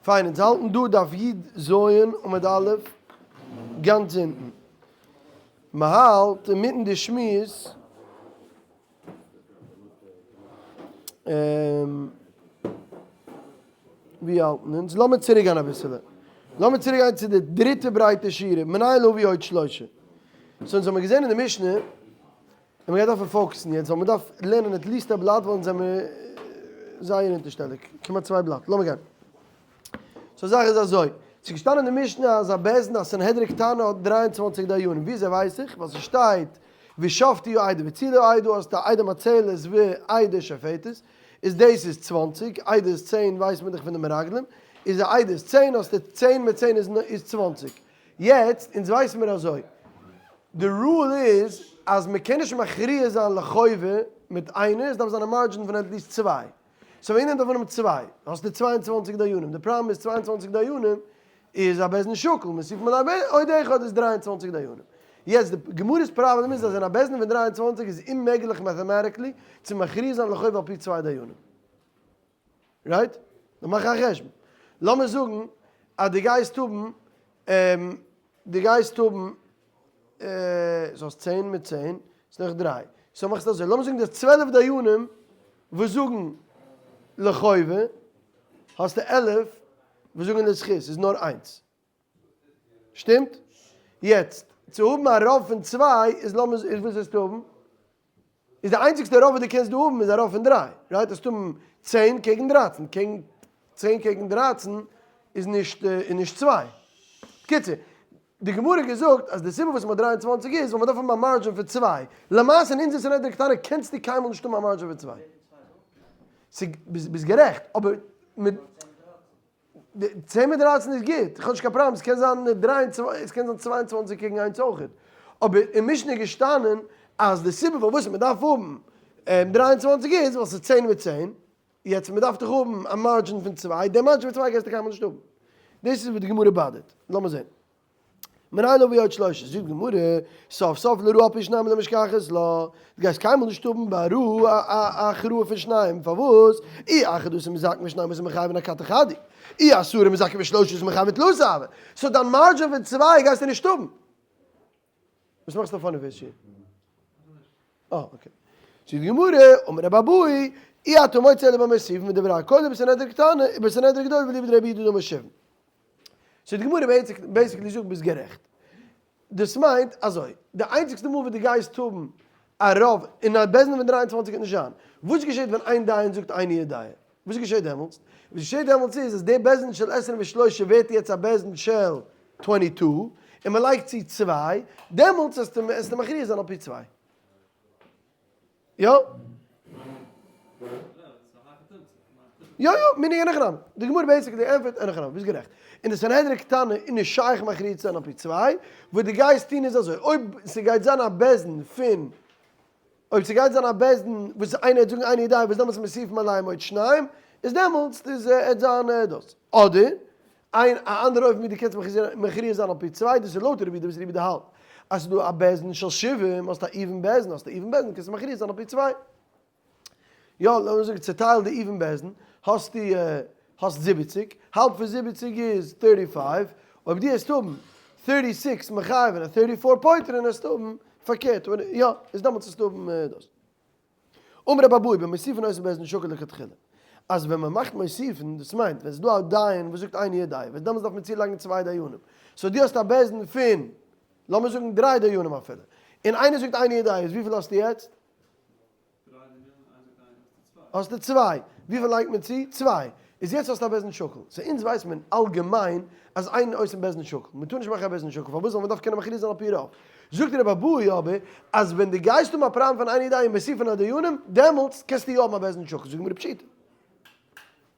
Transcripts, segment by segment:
פיין, אונז האלטן דא דף י ז עמוד א', גאנץ אונטן. מ'האלט אינמיטן די שמועס. ווי האלטן אונז? לאמיר צוריק גיין אביסעלע. לאמיר צוריק גיין צו די דריטע ברייטע שורה, מנין להביא עוד שלושה. so אונז האמיר געזען אין די משנה, און מ'גייט דארפן focus ן יעצט, ווייל מ'דארף לערנען at least א בלאט, ווייל אונז זעמיר זייער אונטערשטעליג, כמעט צוויי בלאט. לאמיר גיין. so זאך איז אזוי, ס'איז געשטאנען אין די משנה אז א בית דין, א סנהדרין קטנה האט 23 דיינים, וויאזוי ווייס איך? ווייל ס'שטייט ושפטו העדה והצילו העדה, האסטו עדה מצלת ועדה שופטת, איז דאס איז 20, עדה איז 10 ווייסט מען דאך פון די מרגלים, איז א עדה איז 10 האסטו 10 מיט 10 איז 20. יעצט, אונז ווייסן מיר אזוי, די rule איז אז מ'קען נישט מכריע זיין לחובה מיט איינער, עס דארף זיין א margin פון at least צוויי. so ווען נעמט אברהם צוויי? האסטו 22 דיינים, די פראבלעם איז 22 דיינים איז א בית דין שקול, מוסיף מען עוד אחד איז 23 דיינים. יעצט די גמרא'ס פראבלעם איז אז אין א בית דין פון 23 איז אוממעגליך mathematically צו מכריע זיין לחובה על פי צוויי דיינים. right? לאמיר מאכן א חשבון. לאמיר זאגן אז דו גייסט האבן, דו גייסט האבן, ס'האסט צען מיט צען, ס'איז נאך דריי. so מאכסטו אזוי, לאמיר זאגן די 12 דיינים וואס זאגן לחובה, האסטו 11 וואס זאגן לזכות, איז נאר איינס. שטימט? יעצט, צו האבן א רוב פון צוויי איז לאמיר, איז וואס וועסטו האבן? איז די איינציגסטע רוב וואס דו קענסט דא האבן איז א רוב פון דריי, right? וועסטו האבן צען קעגן דרייצן, קעגן צען קעגן דרייצן איז נישט איז נישט צוויי. בקיצור, די גמרא האט געזאגט אז די סיבה וואס מ'האט 23 איז ווייל מ'דארף האבן א margin פון צוויי. למעשה אין אונזער סנהדרין קטנה קענסטו קיינמאל נישט האבן א margin פון צוויי. ביסט גערעכט, אבער מיט צען מיט דרייצן איז גוט, איך האב נישט קיין פראבלעם, עס קען זיין דריי און צוויי, עס קען זיין 22 קעגן איינס אויכעט. אבער אין משנה איז געשטאנען אז די סיבה פארוואס מען דארף האבן 23 איז ווייל ס'איז צען מיט צען, יעצט מען דארף דאך האבן א margin פון צוויי, די margin פון צוויי גייסטו קיינמאל נישט האבן. דאס איז וואס די גמרא באדערט. לאמיר זען. מנין להביא עוד שלושה, זאגט די גמרא, סוף סוף לרעה על פי שניים לא משכחת לה, דו גייסט קיינמאל נישט האבן ביי רעה א הכרעה פון שניים, פארוואס? אי אחד עשר מזכין ושניים עשר מחייבין אכתי חד הוא, אי עשרה מזכין ושלושה עשר מחייבין תלתא הוו, so דיין margin פון צוויי גייסטו נישט האבן. וואס מאכסטו א funny face? אה, okay. זאגט די גמרא, אמר רבי אבהו, אי אתה מוצא אלא במוסיפין מדברי הכל בסנהדרין קטנה ובסנהדרין גדולה ואליבא דרבי יהודה דאמר שבעים. so די גמרא basically זאגט ביסט גערעכט. דאס מיינט אזוי, די איינציגסטע מאל וואס דו גייסט האבן א רוב אין א בית דין פון 23 גייט נישט זיין. וואס געשעט ווען איין דיין זאגט איני יודע? וואס געשעט דעמאלטס? וואס געשעט דעמאלטס איז אז די בית דין של עשרים ושלושה ווערט יעצט א בית דין של 22, און מען לייגט צו צוויי, דעמאלטס וועסטו מכריע זיין על פי צוויי. יא? יא יא, meaning אין הכי נמי. די גמרא basically ענטפערט אין הכי נמי, ביסט גערעכט. אין די סנהדרין קטנה איז נישט שייך מכריע צו זיין על פי צוויי, וואס דו גייסט טון איז אזוי, אויב ס'גייט זיין א בית דין פון, אויב ס'גייט זיין א בית דין וואס איינער וועט זאגן איני יודע וואס דעמאלטס מוסיפין עליהם עוד שניים, איז דעמאלטס איז עט זיין דאס. אדער, איין א אנדערע אופן ווי דו קענסט מכריע זיין על פי צוויי, דאס איז לויט רבי יהודה וואס רבי יהודה האלט אז ס'איז דא א בית דין של שבעים, האסט א even בית דין, האסט א even בית דין קענסטו מכריע זיין על פי צוויי. יא, לאמיר זאגן צעטייל די even בית דין, האסטו האסט זיבעציג, האלב פון זיבעציג איז thirty five, אויב דו העסט האבן thirty six מחייבין און thirty four פוטרין העסטו האבן פארקערט, יא, איז דעמאלטס העסטו האבן דאס. אמר רבי אבהו במוסיפין עושין בית דין שקול לכתחילה, אז ווען מען מאכט מוסיפין, דאס מיינט ווען עס איז דא א דיין וואס זאגט איני יודע, וואס דעמאלטס דארף מען צולייגן צוויי דיינים, so דו האסט א בית דין פון, לאמיר זאגן דריי דיינים אפילו, און איינער זאגט איני יודע, איז וויפיל האסטו יעצט? האסטו צוויי. וויפיל לייגט מען צו? צוויי. איז יעצט האסטו א בית דין שקול. so אונז ווייסט מען אלגעמיין אז אין עושין בית דין שקול. מען טאר נישט מאכן א בית דין שקול. פארוואס? ווייל מען דארף קענען מכריע זיין על פי רוב. זאגט רבי אבהו אבער אז ווען דו גייסט האבן א פראבלעם פון איני יודע מוסיפין הדיינים, דעמאלטס קענסטו יא האבן א בית דין שקול. זאגט גמרא פשיטא.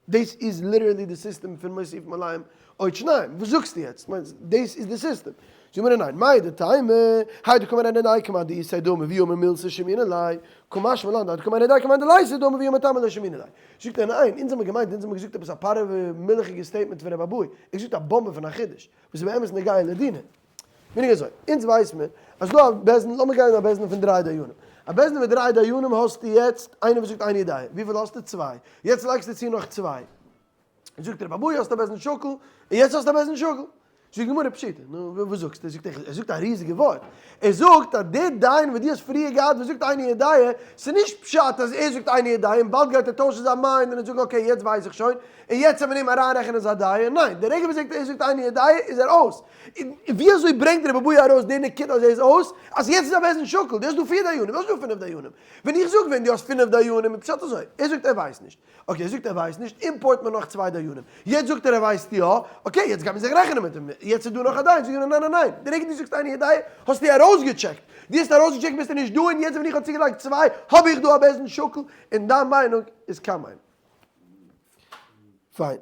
דאס איז literally די סיסטעם פון מוסיפין עליהם עוד שניים. וואס זאגסטו יעצט? מיינסט דאס איז די סיסטעם? זאגט גמרא ניין, מהו דתימא, האי דקאמר איני יודע כמאן דאיתיה דמי ואי אמר מילתא שמעינן ליה, קא משמע לן דהאי דקאמר איני יודע כמאן דליתיה דמי ואי אמר טעמא לא שמעינן ליה. זאגט ער ניין, אונז האמיר געמיינט, אונז האמיר געזאגט עפעס א פארעווע מילכיגע statement פון רבי אבהו, ער האט געזאגט א באמבע פון א חידוש, וואס איז באמת נוגע לדינא. meaning אזוי, אונז ווייס מיר אז דא א בית דין, לאמיר גיין אין א בית דין פון דריי דיינים. א בית דין מיט דריי דיינים האסטו יעצט איינער וואס זאגט איני יודע, וויפיל האסטו? צוויי. יעצט לייגסטו צו נאך צוויי. זאגט רבי אבהו האסט א בית דין שקול, און יעצט האסטו א בית דין שקול. זאגט די גמרא פשיטא, נו וואס זאגסטו? זאגט ער, ער זאגט א ריזיגע ווארט, ער זאגט אז דער דיין וואס דו האסט פריער געהאט וואס זאגט איני יודע, ס'איז נישט פשט אז ער זאגט איני יודע און באלד גייט ער טוישן זיין mind און זאגן okay יעצט ווייס איך שוין, און יעצט וועט מען אים אריינרעכענען זיין דיין, ניין, די רגע וואס ער זאגט איני יודע איז ער אויס. און ווי אזוי ברענגט רבי אבהו ארויס די נקודה אז ער איז אויס? אז יעצט איז א בית דין שקול, דו האסט דא פיר דיינים, דו האסט דא פינף דיינים. ווען איך זאג ווען דו האסט פינף דיינים איז פשט אזוי, ער זאגט ער ווייסט נישט. okay ער זאגט ער ווייסט נישט, import מען נאך צוויי דיינים. יעצט זאגט ער ער ווייסט יא, okay יעצט גייט מען זיך רעכענען מיט אים, יעצט איז דא נאך א דיין, זאג איך ניין ניין ניין, די רגע דו זאגסט איני יודע האסטו ארויסגעטשעקט, דו האסט ארויסגעטשעקט ביסטו נישט דא און יעצט ווען איך האב צוגעלייגט צוויי האב איך דא א בית דין שקול, און דיין מיינונג איז קיין מיינונג. פיין.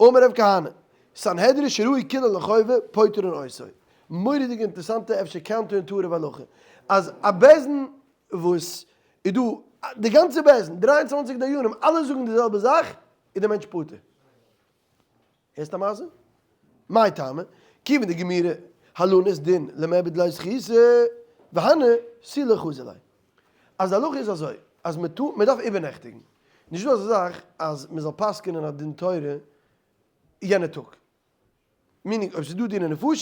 אמר רב כהנא, סנהדרין שראו כולן לחובה פוטרין אותו. מורא'דיגע אינטערעסאנטע אפשר counter intuitive הלכה, אז א בית דין וואס איז דא די גאנצע בית דין, 23 דיינים, אלע זאגן די זעלבע זאך, איז דער מענטש פטור. הערסט א מעשה? מאי טעמא? כיוון דגמירי הלנת דין למיעבד ליה זכותא, והני תו לא חזו ליה. אז די הלכה איז אזוי, אז מען טאר, מען דארף איבערנעכטיגן. נישט דא אזא זאך אז מען זאל פסק'ענען א דין תורה יענע טאג. meaning אויב ס'איז דא דיני נפשות,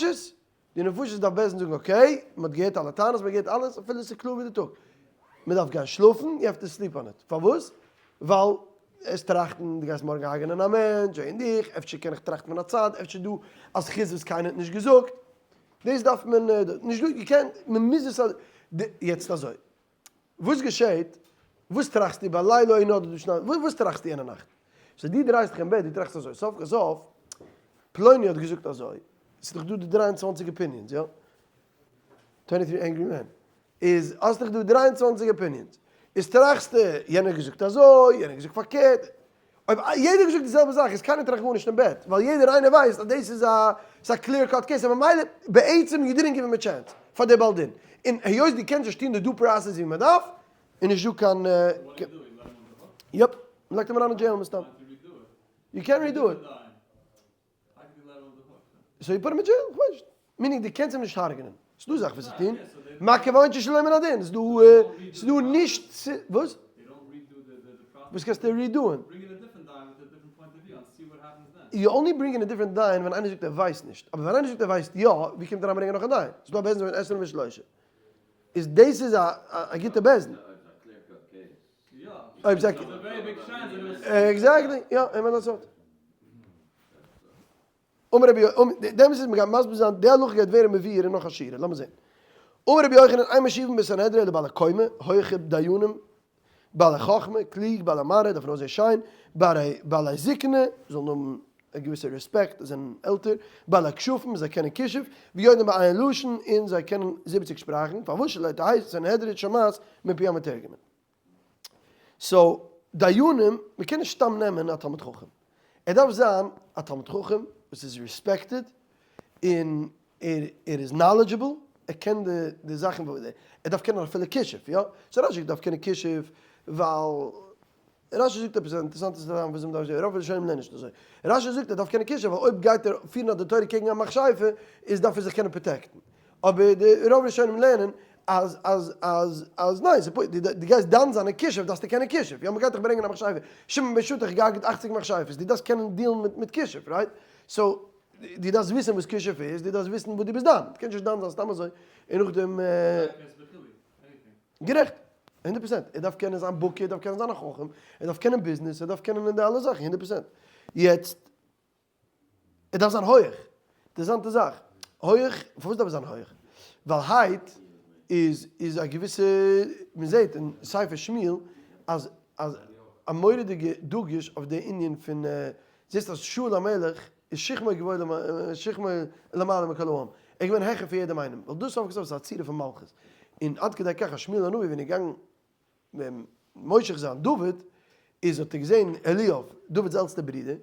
די נפשות דארף בית דין זאגן okay, מען האט געהערט אלע טענות, מען האט געהערט אלעס, אפילו עס איז קלאר ווי די טאג. מען דארף גיין שלאפן, you have to sleep on it. פארוואס? ווייל עס טראכטן, דו גייסט מארגן הרג'נען א מענטש, און דיך, אפשר קען איך טראכטן פון א צד, אפשר דא א זכות וואס קיינער האט נישט געזאגט. דאס דארף מען, נישט דא, געקענט, מען מוז עס, יעצט אזוי, וואס געשעט? וואס טראכסטו בלילה ההוא נדדה שנת, וואס טראכסטו יענע נאכט? so דו דרייסט דיך אין בעט, דו טראכסט אזוי, סוף כל סוף, פלוני האט געזאגט אזוי, ס'איז דאך דא די 23 opinions, יא? 23 angry men. איז האסט דאך דא 23 opinions. איז טראכסטו, יענער האט געזאגט אזוי, יענער האט געזאגט פארקערט. אויב יעדער האט געזאגט די זעלבע זאך איז קיינער טראכט גארנישט אין בעט, ווייל יעדער איינער ווייסט אז דאס איז א ס'איז א clear cut case, און ממילא בעצם you didn't give him a chance פאר די בעל דין, און היות דו קענסט נישט טון די due process ווי מען דארף, איז נישט דא קיין. יאפ, מ'לייגט אים אריין אין jail מסתם. you can redo it. so you put him in jail? כ'ווייס נישט. meaning דו קענסט אים נישט הרג'נען. ס'דא זאכן וואס צו טון. מכה ועונשו שלא מן הדין. ס'דא ס'דא נישט צו וואס? וואס קענסטו redo ען? you only bring in a different דיין ווען איינער זאגט ער ווייסט נישט. אבער ווען איינער זאגט ער ווייסט יא, ווי קומט אריין ברענגען נאך א דיין? ס'דא א בית דין פון עשרים ושלושה. איז דאס איז א גוטע בית דין. אויב זיי exactly יא אין מה לעשות. אמר רבי יוחנן, דעם איז מ'גייט מסביר זיין, די הלכה גייט ווערן מבואר אין נאך א שורה, לאמיר זען. אמר רבי יוחנן, אין מושיבין בסנהדרין אלא בעלי קומה, הויכע דיינים, בעלי חכמה, קלוג, בעלי מראה, דארפן אויסזען שיין, בעלי זקנה, זאלן האבן א געוויסע רעספעקט, זיי זענען עלטער, בעלי כשפים, זיי קענען כישוף, ויודעים בע' לשון, און זיי קענען זיבעציג שפראכן, פארוואס שלא תהא סנהדרין שומעת מפי המתורגמן. so, דיינים, מען קען נישט סתם נעמען א תלמיד חכם. ער דארף זיין א תלמיד חכם וואס איז respected, און ער ער איז knowledgeable, ער קען די די זאכן, ער דארף קענען אפילו כישוף, יא? so רש"י דארף קענען כישוף ווייל רש"י זאגט עפעס א אינטערעסאנטע זאך וואס מ'דארף זען, רוב ראשונים לערנען נישט אזוי. רש"י זאגט ער דארף קענען כישוף ווייל אויב גייט ער פירן א דין תורה קעגן א מכשפה איז דארף ער זיך קענען protect ן. אבער די רוב ראשונים לערנען אז אז אז אז ניין ס'איז פשוט דו גייסט דן זיין אין כישוף דארפסטו קענען כישוף, יא מ'גייט דיך ברענגען א מכשפה, שמעון בן שטח געהארגעט אכציג מכשפות, דו דארפסט קענען deal ן מיט מיט כישוף right? so דו דארפסט וויסן וואס כישוף איז, דו דארפסט וויסן וואס דו ביסט דן, דו קענסט נישט דן זיין סתם אזוי און נאכדעם. גערעכט! הונדערט פראצענט! ער דארף קענען זיין בקי, ער דארף קענען זיין א חכם, ער דארף קענען ביזנעס, ער דארף קענען די אלע זאכן, הונדערט פראצענט! יעצט, ער דארף זיין הויעך. אינטערעסאנטע זאך. הויעך, פארוואס דארף ער זיין הויעך? ווייל height איז איז א געוויסע, מען זעט אין ספר שמואל אז אז א מורא'דיגע דגוש אויף די ענין פון, זעסט אז שאול המלך איז שכמו גבוה שכמו למעלה מכל העם, ער איז געווען העכער פון יעדעם איינעם, ווייל דאס סוף כל סוף איז א צורה פון מלכות, און עד כדי כך אז שמואל הנביא ווען ער איז געגאנגען מושח זיין דוד, איז האט ער געזען אליאב, דוד'ס עלטסטער ברודער,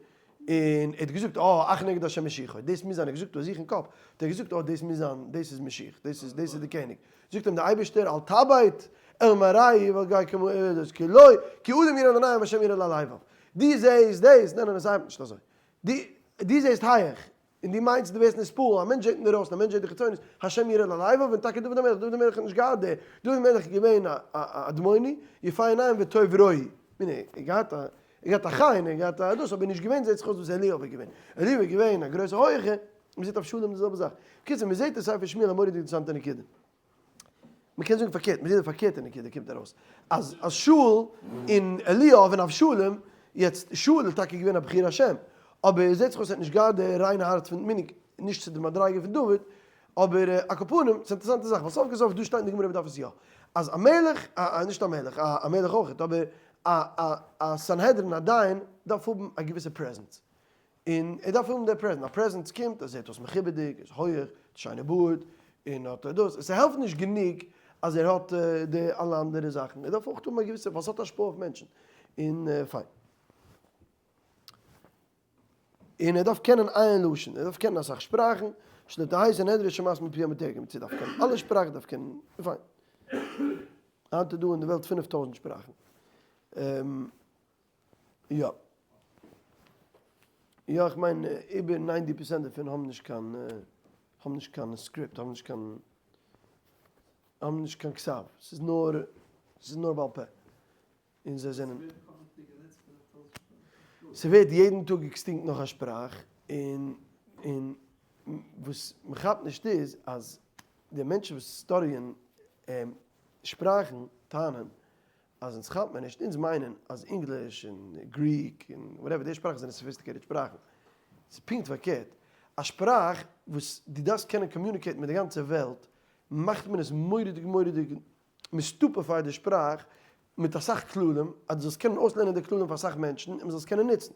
און ער האט געזאגט, אה, אך נגד השם משיחו, דאס מוז זיין, ער האט געזאגט אויף זיך אין קאפ, האט ער געזאגט, אה, דאס מוז זיין, דאס איז משיח, דאס איז, דאס איז די קעניג, זאגט אים דער אייבערשטער, אל תביט אל מראהו ואל גיא כמו עדות, כי לא, כי אדם יראה לעינים והשם יראה ללבב, דו זעסט דאס, ניין ניין עס ארבעט נישט אזוי, דו, דו זעסט הייעך, און דו מיינסט דו ווערסט נתפעל, א מענטש זעט אינדערויסן, א מענטש זעט די חיצוניות, השם יראה ללבב, און טאקע דוד המלך, דוד המלך האט נישט געהאט די, דוד המלך איז געווען א א אדמוני, יפה עיניים וטוב רואי, מיינער, ער האט געהאט א, ער ער געהאט א חן, ער געהאט א דאס, אבער נישט געווען זעהט זיך אויס וואס אליאב איז געווען. אליאב איז געווען א גרויסע הויעכע, מען זעט אבשלום די זעלבע זאך. בקיצור, מען זעט אין ספר שמואל א מורא'דיגע אינטערעסאנטע נקודה. מען קען זאגן פארקערט, מען זעט די פארקערטע נקודה קומט ארויס, אז אז שאול און אליאב און אבשלום, יעצט שאול איז טאקע געווען א בחיר השם, אבער עס זעט זיך אויס ער האט נישט געהאט די ריינע הארץ פון מיניג, נישט צו די מדריגה פון דוד, אבער על כל פנים, ס'איז אינטערעסאנטע זאך, ווייל סוף כל סוף דא שטייט אין די גמרא מ'דארף עס יא, אז א מלך, א נישט א מלך, א מלך אויכעט, אבער א א א סנהדרין א דיין דארף האבן א געוויסע presence, און ער דארף האבן די presence, א presence קומט, ער זעט אויס מכובד'יג, ער איז הויעך, האט שיינע בארד, און האט דאס, עס העלפט נישט גענוג אז ער האט די אלע אנדערע זאכן, ער דארף אויך האבן א געוויסע, ווייל ס'האט השפעה אויף מענטשן, און פיין. און ער דארף קענען איין לשון, ער דארף קענען אסאך שפראכן, שלא תהא סנהדרין שומעת מפי המתרגם, צו דארף קענען אלע שפראכן, דארף קענען, פיין. היינט איז דא אין די וועלט 5000 שפראכן. יא. יא איך מיין איבער ninety percent דערפון האבן נישט קיין האבן נישט קיין script האבן נישט קיין האבן נישט קיין כתב ס'איז נאר ס'איז נאר בעל פה און זיי זענען ס'ווערט יעדן טאג extinct נאך א שפראך און און וואס מ'כאפט נישט איז אז די מענטשן וואס study ען שפראכן טענה'ן אז אונז כאפט מען נישט, אונז מיינען אז English און Greek און whatever די שפראכן זענען sophisticated שפראכן, ס'איז פונקט פארקערט, א שפראך וואס דו דארפסט קענען communicate ן מיט די גאנצע וועלט מאכט מען עס מורא'דיג מורא'דיג מ' stupefy ט די שפראך מיט אסאך כללים אז דו זאלסט קענען אויסלערנען די כללים פאר אסאך מענטשן און מ'זאל עס קענען נוצן.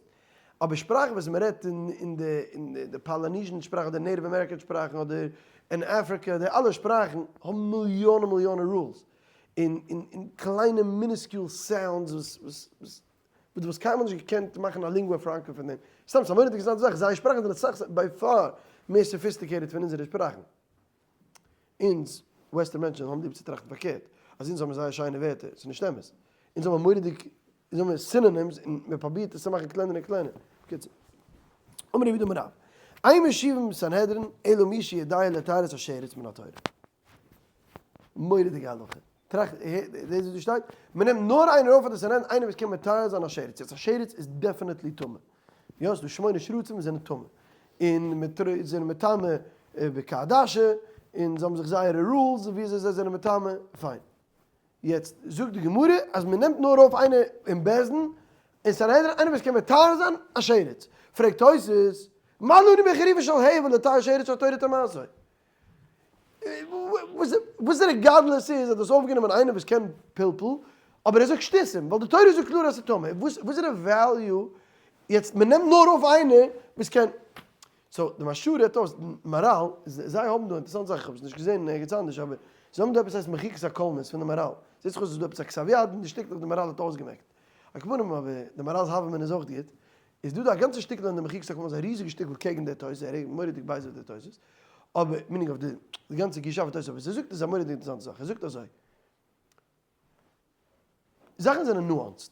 אבער שפראכן וואס מ'רעדט אין די אין די Polynesian שפראך אדער Native American שפראכן אדער אין אפריקע די אלע שפראכן האבן מיליאנען מיליאנען rules און און קליינע minuscule sounds וואס וואס וואס דו וואלסט קיינמאל נישט געקענט מאכן א lingua franca פון דעם. סתם ס'איז א מורא'דיגע אינטערעסאנטע זאך, זייער שפראכן זענען אסאך by far מער sophisticated פון אונזערע שפראכן. אונז western מענטשן האבן ליב צו טראכטן פארקערט, אז אונז האבן זייער שיינע ווערטער, ס'איז נישט אמת. אונז האבן מורא'דיג, אונז האבן synonyms און מען פרובירט עס צו מאכן קלענער און קלענער. בקיצור. אמר רב יהודה אמר רב, אין מושיבין בסנהדרין אלא מי שיודע לטהר את השרץ מן התורה. מורא'דיגע הלכה. טראכט, דאס וואס דא שטייט, מען נעמט נאר איינער אויף פאר די סנהדרין, איינער וואס קען מטהר זיין א שרץ. יעצט א שרץ איז definitely טמא. יא, ס'דא שמונה שרצים וואס זענען טמא. און זענען מטמא בכעדשה, און זיי האבן זיך זייערע rules וויאזוי זיי זענען מטמא, פיין. יעצט זאגט די גמרא אז מען נעמט נאר אויף איינער אין בית דין אין סנהדרין איינער וואס קען מטהר זיין א שרץ. פרעגט תוס', מה לנו בחיריפה של הבל לטהר שרץ שהתורה טמאתו? וואסערע גדלות איז אז דו האסט אויפגענומען איינער וואס קען פלפול, אבער ער זאגט שטותים, ווייל די תורה זאגט קלאר אז ס'איז טמא, וואסערע value, יעצט מ'נעמט נאר אויף איינער וואס קען, so די מהרש"א רעדט אויס, מהר"ל, זיי האבן דא אינטערעסאנטע זאך, איך האב עס נישט געזען ערגעץ אנדערש, אבער זיי האבן דא עפעס הייסט מחיקת הקולמוס פון די מהר"ל, זעט זיך אויס אז ס'איז דא עפעס א כתב יד אין די שטיקלעך די מהר"ל האט אויסגעמעקט, על כל פנים אבער די מהר"ל'ס הוה אמינא איז אויך גוט, איז דא דא א גאנצע שטיקל אין די מחיקת הקולמוס א ריזיגע שטיקל קעגן די תוס', ער איז מורא'דיג בייז אויף די תוס', אבער meaning אויף די גאנצע גישה אויף תוס', אבער וואס ער זאגט איז א מורא'דיג אינטערעסאנטע זאך, ער זאגט אזוי, זאכן זענען nuanced,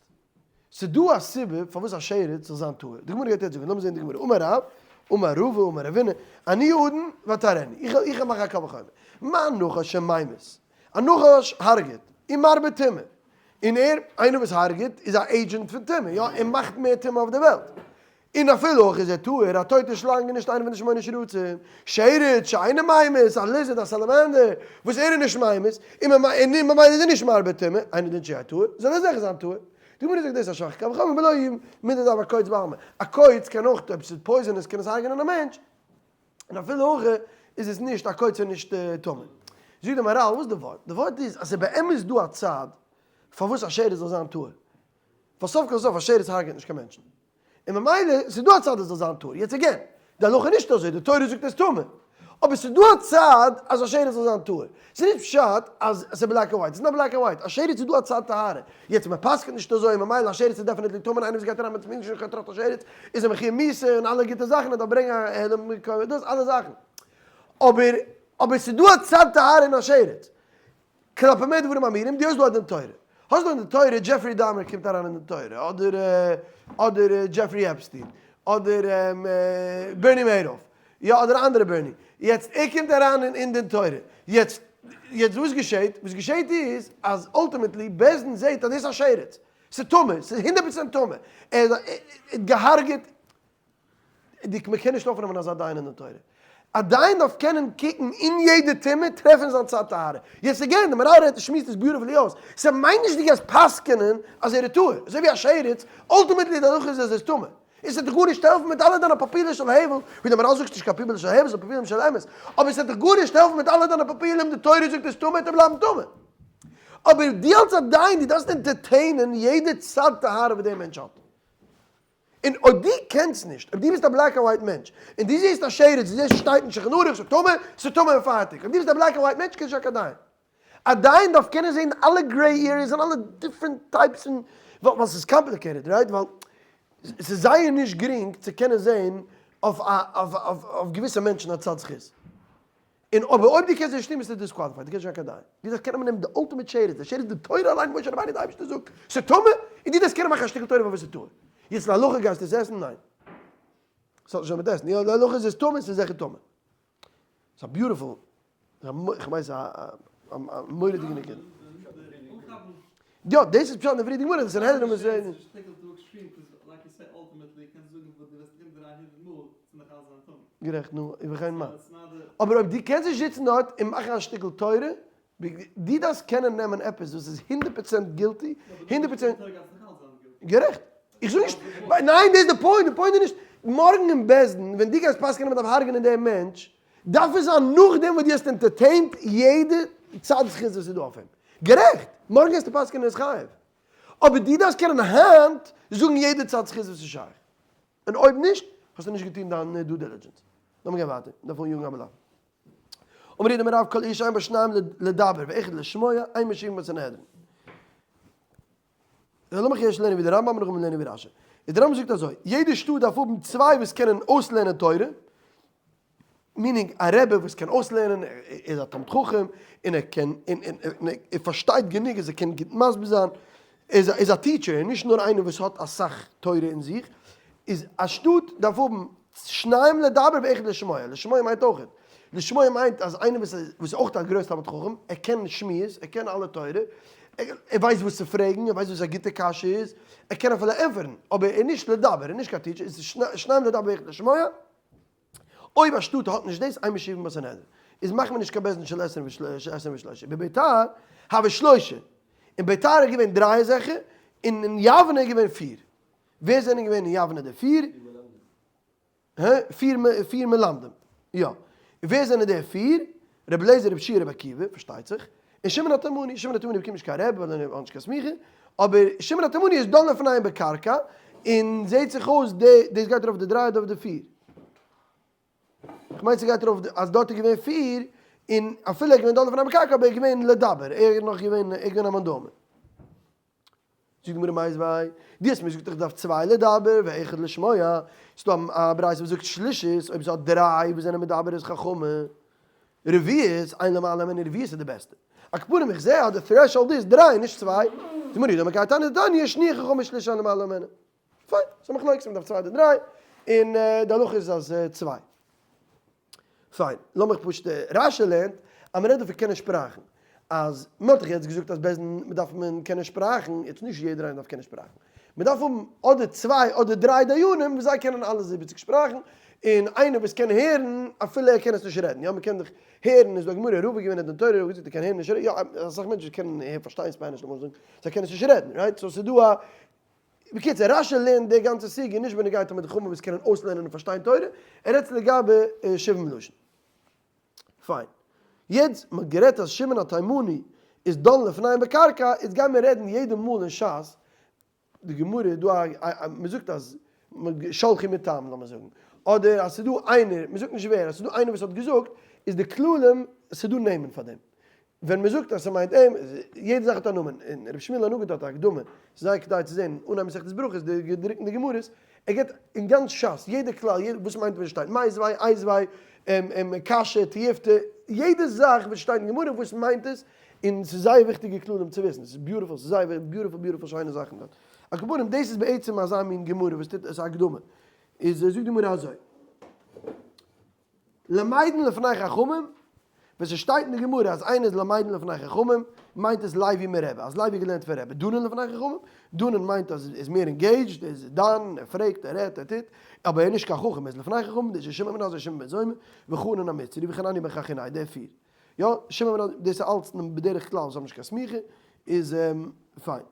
ס'איז דא א סיבה פארוואס א שרץ זאל זיין טהור, די גמרא גייט יעצט זאגן, לאמיר זען די גמרא, אמר רב, אמר רבא, אמר רבינא, אני אדון ואתה הראני, איך וועל מאכן א קל וחומר, מה נחש שממית, א נחש הרג'ט, ומרבה טומאה, און ער, איינער וואס הרג'ט, איז א agent פון טומאה, יא, ער מאכט מער טומאה אויף די וועלט. און אפילו אויך איז ער טהור, א טויטע שלאנג איז נישט איינער פון די שמונה שרצים, שרץ שאינו ממית, א lizard, א salamander, וואס ער איז נישט ממית, און ממילא איז ער נישט מרבה טומאה, אינו דין שיהא טהור, זאל ער זיכער זיין טהור. די גמרא זאגט דאס איז א שוואכע קל וחומר, ולא היא מידי דהוה קוץ בעלמא, א קוץ קען אויך, אויב ס'איז poisonous קען עס הרג'נען א מענטש, און אפילו אויך איז עס נישט א קוץ און נישט טמא. זאגט די מהר"ל, וואס איז די ווארט? די ווארט איז אז ס'איז באמת דא א צד פארוואס א שרץ זאל זיין טהור. ווייל סוף כל סוף א שרץ הרג'עט נישט קיין מענטשן. און ממילא ס'איז דא א צד עס זאל זיין טהור. יעצט again, די הלכה איז נישט אזוי, די תורה זאגט עס טמא. אבער ס'איז דא א צד אז א שרץ זאל זיין טהור. ס'איז נישט פשט אז ס'איז black and white, ס'איז נאר black and white. א שרץ איז דא א צד טהרה. יעצט מען פסק'נט נישט אזוי און ממילא א שרץ איז definitely טמא און איינער וואס גייט אריין מיט מענטשן און טראגט א שרץ איז ער מחויב מיתה און אלע גוטע זאכן ער דארף ברענגען א העלם דאס אלע זאכן. אבער אבער ס'איז דא א צד טהרה אין א שרץ. כלפי מה דברים אמורים, דו האסט דא א דין תורה. האסט דא אין די תורה דזשעפרי דאמער קומט אריין אין די תורה, אדער אדער דזשעפרי עפסטין, אדער בערני מעידאף, יא אדער אנדערע בערני. יעצט ער קומט אריין אין דין תורה. יעצט יעצט וואס געשעט? וואס געשעט איז אז ultimately בית דין זעט אז דאס איז א שרץ. ס'איז טמא, ס'איז 100% טמא. ער האט געהארגעט, מען קען נישט אויפנעמען אזא דיין אין די תורה. א דיין דארף קענען קוקן אין יעדע טומאה, טרעפן זיין צד טהרה. יעצט again, די מהר"ל רעדט שמועסט עס beautifully אויס. ס'מיינט נישט דו גייסט פסק'ענען אז ער איז טהור. אזוי ווי א שרץ, ultimately די הלכה איז אז ער איז טמא. און ס'וועט דיך גארנישט העלפן מיט אלע דיינע פלפולים של הבל, ווי די מהר"ל זאגט נישט קיין פלפולים של הבל, ס'איז פלפולים של אמת. אבער ס'וועט דיך גארנישט העלפן מיט אלע דיינע פלפולים, די תורה זאגט ער איז טמא, וועט ער בלייבן טמא. אבער דו אלס א דיין, דו דארפסט entertain ען יעדע צד טהרה וואס דער מענטש האט. און אויב דו קענסט נישט, אויב דו ביסט א black and white מענטש, און דו זעסט א שרץ, דו זעסט שטייט אין שולחן ערוך, ס'איז טמא, ס'איז טמא און פארטיג. אויב דו ביסט א black and white מענטש, קענסט נישט זיין קיין דיין. א דיין דארף קענען זען אלע gray areas און אלע different types פון, ווייל ס'איז complicated, right? ווייל ס'איז זייער נישט גרינג צו קענען זען אויף אויף געוויסע מענטשן א צד זכות. און אבער אויב דו קענסט נישט טון ביסטו disqualified, דו קענסט נישט זיין קיין דיין. דו דארפסט קענען נעמען די ultimate שרץ, די שרץ די תורה אליין משה רבינו די אייבערשטער זאגט ס'איז טמא, און דו דארפסט קענען מאכן א שטיקל תורה פארוואס ס'איז טהור. יעצט להלכה גייסטו עס עסן? ניין. ס'האט נישט מיט עסן. יא להלכה איז עס טמא, ס'איז זיכער טמא. ס'איז א beautiful, כ'מיין ס'איז א מורא'דיגע נקודה. יא, דאס איז פשט אין די פריערדיגע גמרא, די סנהדרין וואס זענען. גערעכט, נו, ובכן מה? אבער אויב דו קענסט נישט זיצן דארט און מאכן א שטיקל תורה, דו דארפסט קענען נעמען עפעס וואס איז 100% guilty, 100%. גערעכט. איך זאג נישט, ניין דאס איז די point, די point איז נישט, מארגן אין בית דין ווען דו גייסט פסק'ענען מען דארף הרג'נען דעם מענטש, דארף עס זיין נאכדעם וואס דו האסט entertained יעדע צד זכות וואס איז דא אויף אים. גערעכט! מארגן גייסטו פסק'ענען ער איז חייב. אבער דו דארפסט קענען היינט זאגן יעדע צד זכות וואס איז שייך. און אויב נישט, האסטו נישט געטון דיין due diligence. לאמיר גיין ווייטער, מ'דארף אניאגן א מלאכה. אמר רב יהודה אמר רב כל עיר שאין בה שניים לדבר ואחד לשמוע, אין מושיבין בה סנהדרין. לאמיך ערשט לערנען ווי די רמב"ם און נאכדעם לערנען ווי רש"י. איז די רמב"ם זאגט אזוי, יעדע שטאט דארף האבן צוויי וואס קענען אויסלערנען תורה, meaning א רבי וואס קען אויסלערנען, ער איז א תלמיד חכם, און ער קען, און ער פארשטייט גענוג אז ער קען גוט מסביר זיין, ער איז א teacher, און נישט נאר איינער וואס האט אסאך תורה אין זיך, איז א שטאט דארף האבן שניים לדבר ואחד לשמוע, לשמוע מיינט אויכעט, לשמוע מיינט אז איינער וואס איז אויך א גרויס תלמיד חכם, ער קען שמועס, ער קען אלע תורה, ער ווייסט וואס צו פרעגן, ער ווייסט וואס א גוטע קשיא איז, ער קען אפילו ענטפערן, אבער ער איז נישט לדבר, ער איז נישט קיין teacher, איז שניים לדבר ואחד לשמוע. אויב א שטאט האט נישט דאס, אין מושיבין בה סנהדרין, איז מאכט מען נישט קיין בית דין של עשרים ושלושה. בביתר הוו שלושה, אין ביתר איז געווען דריי אזעלכע, און אין יבנה איז געווען פיר. ווער זענען געווען אין יבנה די פיר? הע? פיר מלמדים. יא. און ווער זענען די פיר? רבי אליעזר, רבי יהושע, רבי עקיבא, פארשטייט זיך. און שמעון התימני. שמעון התימני באקומט נישט קיין רבי ווייל ער האט נישט קיין סמיכה. אבער שמעון התימני איז דן לפניהם בקרקע, און זעהט זיך אויס די, דאס גייט ארויף די דריי אדער אויף די פיר? כ'מיין ס'גייט ארויף אז דארט איז געווען פיר, און אפילו ער איז געווען דן לפניהם בקרקע אבער ער איז געווען לדבר, ער איז נאך געווען, ער איז געווען א מאן דאמר. זאגט די גמרא מיתיבי, דו האסט מיר געזאגט איך דארף צוויי לדבר ואחד לשמוע, ס'איז דא א ברייתא וואס זאגט שלישית, אויב ס'האט דריי וואס זענען מדבר איז חכמה, רביעית, אין למעלה ממנה רביעית איז די בעסטע. על כל פנים איך זע אז די threshold איז דריי נישט צוויי, זאגט די גמרא יהודה אמר כי האי תנא דתניא שניה חכמה שלישית אין למעלה ממנה. פיין, ס'איז א מחלוקת מ'דארף צוויי אדער דריי, און די הלכה איז אז צוויי. פיין, לאמיך פשוט, רש"י לערנט אז מ'רעדט דא פון קענען שפראכן, אז מ'האט דאך יעצט געזאגט אז בית דין דארף מען קענען שפראכן, יעצט נישט יעדער איינער דארף קענען שפראכן, מ'דארף האבן אדער צוויי אדער דריי דיינים וואס זיי קענען אלע 70 שפראכן, און איינער וואס קען הערן אפילו ער קען עס נישט רעדן, יא מ'קען דאך הערן, איז דא א גמרא, רבא געווען אין דין תורה, רבא געזאגט ער קען הערן נישט רעדן, יא אסאך מענטשן קענען הערן פארשטיין ספאניש לאמיר זאגן, זיי קענען עס נישט רעדן, right? so ס'איז דא א בקיצור, רש"י לערנט די גאנצע סוגיא נישט בנוגע תלמידי חכמים וואס קענען אויסלערנען און פארשטיין תורה, ער רעדט לגבי שבעים לשון. פיין. יעצט, מ'האט גערעדט אז שמעון התימני איז דן לפניהם בקרקע, יעצט גייען מיר רעדן יעדע מאל אין ש"ס, די גמרא איז דא א, מ'זאגט אז שלחו מטעם לאמיר זאגן, אדער אז ס'איז דא איינער, מ'זאגט נישט ווער, אז ס'איז דא איינער וואס האט געזאגט, איז די כללים, ס'איז דא נעמען פאר דעם. ווען מען זאגט אז ס'מיינט אים, יעדע זאך האט א נאמען, און רבי שמואל הנגיד האט א הקדמה, ס'איז זייער כדאי צו זען, אנהייב מסכת ברכות, די געדרוקט אין די גמרות, ער גיבט אין גאנץ ש"ס, יעדע כלל, יעדע, וואס מיינט ווען שטייט מיתיבי, איתיביה, קשיא, תיובתא, יעדע זאך וואס שטייט אין גמרא וואס מיינט עס, און ס'איז זייער וויכטיגע כללים צו וויסן, ס'איז beautiful, ס'איז זייער beautiful beautiful שיינע זאכן דארט. על כל פנים, דאס איז בעצם אזא מין גמרא וואס טוט, עס איז א הקדמה. איז זאגט די גמרא אזוי. למדין לפני חכמים? ווען ס'שטייט אין די גמרא אז איינער איז למדן לפני חכמים, מיינט עס לוי מרבי, אז לוי געלערנט פון רבי. דנן לפני חכמים, דנן מיינט אז ער איז מער engaged, ער איז דן, ער פרעגט, ער רעדט, ער טוט, אבער ער איז נישט קיין חכם, ער איז לפני חכמים, דאס איז שמעון בן עזאי, שמעון בן זומא, וחנן המצרי, וחנניה בן חכינאי, די פיר. יא, שמעון בן עזאי, דאס איז אלץ בדרך כלל וואס האבן נישט קיין סמיכה, איז פיין.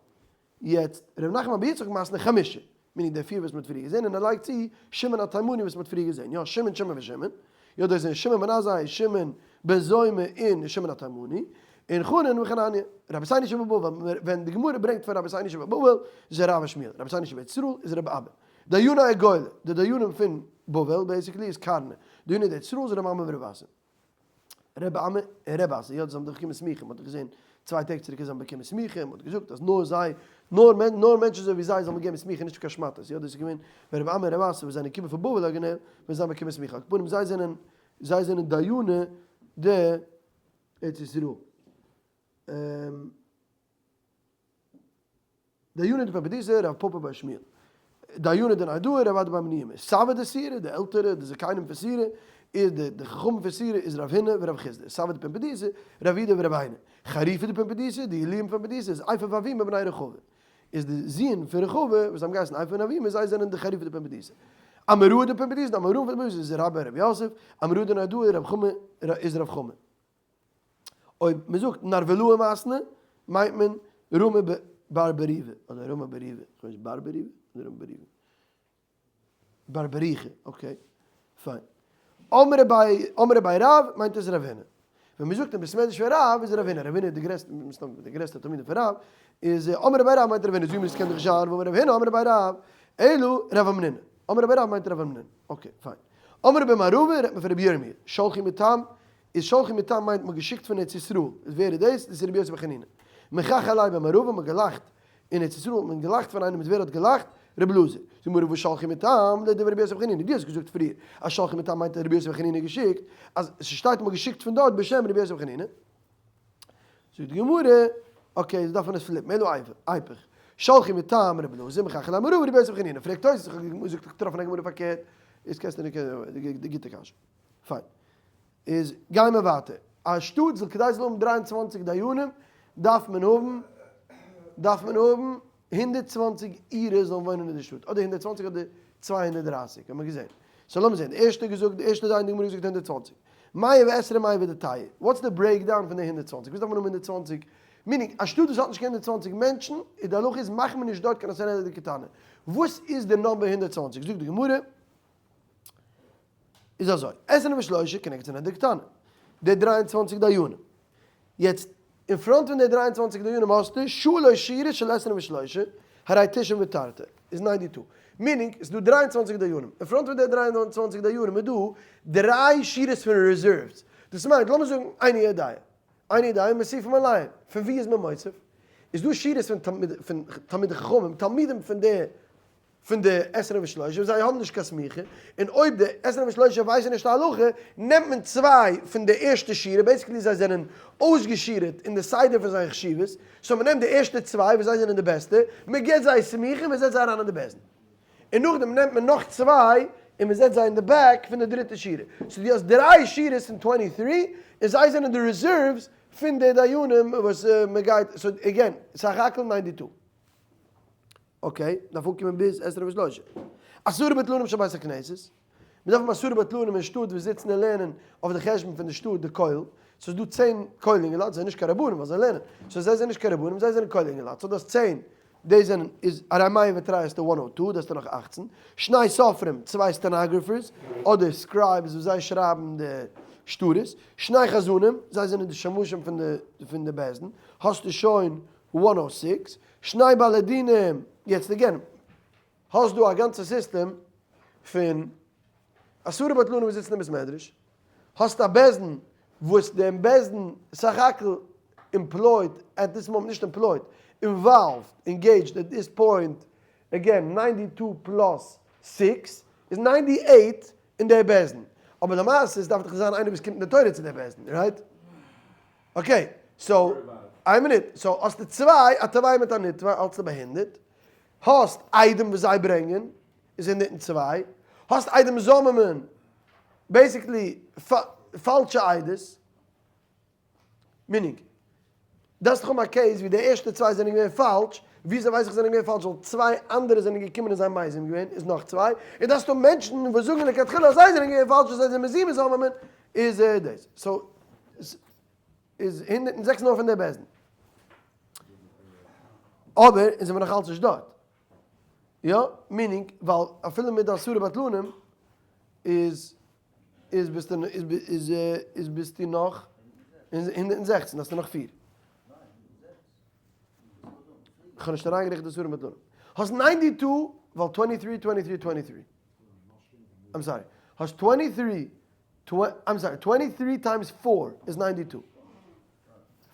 יעצט, ר' נחמן בר יצחק מתני חמשה, meaning די פיר וואס מ'האט פריער געזען, און ער לייגט צו שמעון התימני וואס מ'האט פריער געזען, יא, שמעון שמעון ושמעון, יא דאס זענען שמעון בן עזאי, שמעון בן זומא און שמעון התימני, און חנן וחנניה. רבותינו שבבבל, ווען די גמרא ברענגט פון רבותינו שבבבל, איז רב ושמואל, רבותינו שבארץ ישראל איז רבי אבא. דייני הגולה, די דיינים פון בבל basically איז קרנא, דייני ארץ ישראל איז ר' אמי ור' אסי. רבי אמי און רבי אסי, יא, זיי האבן דאך באקומען סמיכה, מ'האט דאך געזען צוויי טעג צוריק אז זיי האבן באקומען סמיכה, מ'האט געזאגט אז נאר זיי, נאר נאר מענטשן אזוי ווי זיי זאל מען געבן סמיכה, נישט קיין שמאטעס, יא, דאס איז געווען ווען רבי אמי און רבי אסי וואס זענען געקומען פון בבל אריגינעל, ווען זיי האבן באקומען סמיכה, על כל פנים זיי זענען, זיי זענען דייני דארץ ישראל. דייני דפומבדיתא, רב פפא בר שמואל. דייני דנהרדעא, רב אדא בר מניומי. סבי דסורא, די עלטערע, די זקנים פון סורא, איז די די חכמים פון סורא איז רב הונא ורב חסדא. סבי דפומבדיתא, רב יהודה ורב עינא. חריפי דפומבדיתא, די עילויים פון פומבדיתא איז עיפא ואבימי בני רחבה. איז די זין פון רחבה וואס האבן געהייסן עיפא און אבימי, זיי זענען די חריפי דפומבדיתא. אמוראי דפומבדיתא, די אמוראים פון פומבדיתא איז רבה און רב יוסף. אמוראי דנהרדעא, רב חמא, איז רב חמא. אויב מען זאגט נרבלוה מתני מיינט מען רמי בר בריבה אדער רמי בריבה, איך ווייס בר בריבה אדער רמי בריבה? בר בריחה, okay, פיין. אמרי בי אמרי בי רב מיינט עס רב הונא. ווען מען זאגט אין בית מדרש פון רב איז רב הונא, רב הונא איז די גרעסטע מסתמא די גרעסטע תלמידים פון רב, איז אמרי בי רב מיינט רב הונא, זאג מיר עס קען דאך נישט זיין, ואמר רב הונא אמרי בי רב, אלא רב המנונא. אמרי בי רב מיינט רב המנונא, okay פיין. אמרי בי מערבא רעדט מען פון רבי ירמי', שלחו מתם איז שלחו מתם מיינט מ'האט געשיקט פון ארץ ישראל, איז ווער איז דאס? דאס איז רבי יוסי בן חנינא. מחכי עליה במערבא, מ'האט געלאכט אין ארץ ישראל האט מען געלאכט פון איינעם איז ווער האט געלאכט? רבי אלעזר. זאגט גמרא וואס שלחו מתם לדברי רבי יוסי בן חנינא, דו האסט געזאגט פריער אז שלחו מתם מיינט אז רבי יוסי בן חנינא האט געשיקט, אז ס'שטייט מ'האט געשיקט פון דארט בשם רבי יוסי בן חנינא. זאגט די גמרא, okay, איז דארף מען עס flip ן, אלא איפוך, שלחו מתם רבי אלעזר מחכי עליה במערבא רבי יוסי בן חנינא, פרעגט תוס' איך האב געזאגט איך געטראפן א גמרא פארקערט, איז קענסטו נישט די גוטע קשיא. פיין. איז גייען מיר ווייטער. א שטאט זאל כדי זאל האבן 23 דיינים דארף מען האבן דארף מען האבן 120 אירע זאלן וואוינען אין די שטאט. אדער 120 אדער 230 האבן מיר געזען. so לאמיר זען. די ערשטע געזאגט די ערשטע דיין די גמרא געזאגט 120. מאה ועשרים מאה ודתייהו. What's די breakdown פון די 120? וואס דארף מען האבן 120? Meaning א שטאט וואס האט נישט קיין 120 מענטשן איז די הלכה איז מאכט מען נישט דארט קיין סנהדרין קטנה. וואס איז די number 120? זאגט די גמרא. איז אזוי, עשרים ושלושה כנגד סנהדרין קטנה, די 23 דיינים. יעצט, אין front פון די 23 דיינים האסטו שלש שורות של עשרים ושלושה, הרי תשעים ותרתי, איז 92. Meaning, עס איז דא 23 דיינים. אין front פון די 23 דיינים איז דא דריי שורות פון reserves. דאס מיינט, לאמיר זאגן, איני יודע. איני יודע, מוסיפים עליהם. פון וואו איז מען מוסיף? איז דא שורות פון תלמידי חכמים, תלמידים פון די פון די עשרים ושלושה, זיי האבן נישט קיין סמיכה, און אויב די עשרים ושלושה ווייסן נישט די הלכה, נעמט מען צוויי פון די ערשטע שורה, basically זיי זענען אויסגעשורה'ט אין די סדר פון זייער חשיבות, so מען נעמט די ערשטע צוויי וואס זיי זענען די בעסטע, מען גיבט זיי סמיכה און מען זעצט זיי אריין אין די בית דין. און נאכדעם נעמט מען נאך צוויי און מען זעצט זיי אין די back פון די דריטע שורה. So דו האסט דריי שורות פון 23, און זיי זענען די reserves פון די דיינים וואס מען גייט, so again, סך הכל 92. Okay, דארף אנקומען ביז עשרים ושלושה. עשרה בטלנים של בית הכנסת, מ'דארף האבן עשרה בטלנים אין שטאט וואס זיצן און לערנען אויף די חשבון פון די שטאט די כולל, ס'איז דא צען כולל אינגעלייט, זיי זענען נישט קיין רבנים ווייל זיי לערנען, so זיי זענען נישט קיין רבנים, זיי זענען כולל אינגעלייט, so דאס צען, די זענען, איז הרי מאה ותרי האסטו one o two, דאס האסטו נאך אכצן, שני סופרים, צוויי stenographers, אדער scribes וואס זיי שרייבן די שטרות, שני חזנים, זיי זענען די שמשים פון די פון די בית דין, האסטו שוין one o six, שני בעלי דינים, יעצט again, האסט דא א גאנצע סיסטעם פון עשרה בטלנים וואס זיצן אין בית מדרש, האסט א בית דין וואס דעם בית דין סך הכל employed at this moment, נישט employed, involved, engaged at this point, again, ninety two plus six איז ninety eight אין דער בית דין, אבער למעשה עס דארף דאך זיין איינער וואס קומט אין די תורה צו דער בית דין, right? Okay, so, איין מינוט, so האסטו צוויי, א תובע מיט א נתבע, האלטסטו ביי הונדערט, האסט עדים וואס זיי ברענגען, איז 102, האסט עדים זוממין, basically פאלשע עדות. Meaning, דארפסט דאך האבן א case ווי די ערשטע צוויי זענען געווען פאלש, וויאזוי ווייס איך זענען געווען פאלש ווייל צוויי אנדערע זענען געקומען און זיי מזים געווען איז נאך צוויי, און דארפסט האבן מענטשן וואס זאגן לכתחילה אז זיי זענען געווען פאלש און זיי זענען מזים זוממין איז דאס. So איז 106 נאר פון די בית דין. אבער אונז זעמיר נאך אלץ נישט דארט. יא, meaning ווייל אפילו מיט די עשרה בטלנים איז איז ביסטו איז איז ביסטו נאך 116 האסטו נאך פיר. כ'האב נישט אריינגערעכנט די עשרה בטלנים. האסט 92 ווייל 23 23 23. I'm sorry. האסט 23 I'm sorry, 23 times 4 איז 92.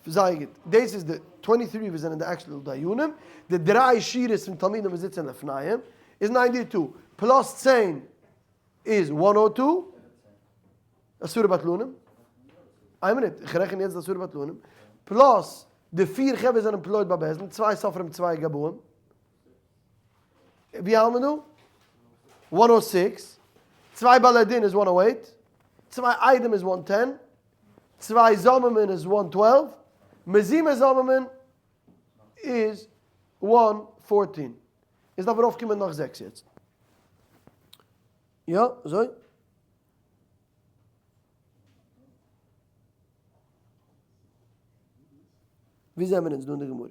זייער גוט. דאס איז די 23 וואס זענען די actual דיינים. די דריי שורות פון תלמידים וואס זיצן לפניהם איז 92. Plus 10 איז 102. עשרה בטלנים. איין מינוט, איך רעכן יעצט די עשרה בטלנים. Plus די פיר חברה זענען employed ביי בית דין, צוויי סופרים צוויי גבאים. ווי האלט מען דא? 106. צוויי בעלי דין איז 108. צוויי עדים איז 110. צוויי זוממין איז 112. מזימה זוממין איז 114. איז דארף ארויפקומען נאך זעקס יעצט. יא, אזוי? ווי זעמיר אונז דא אין די גמרא?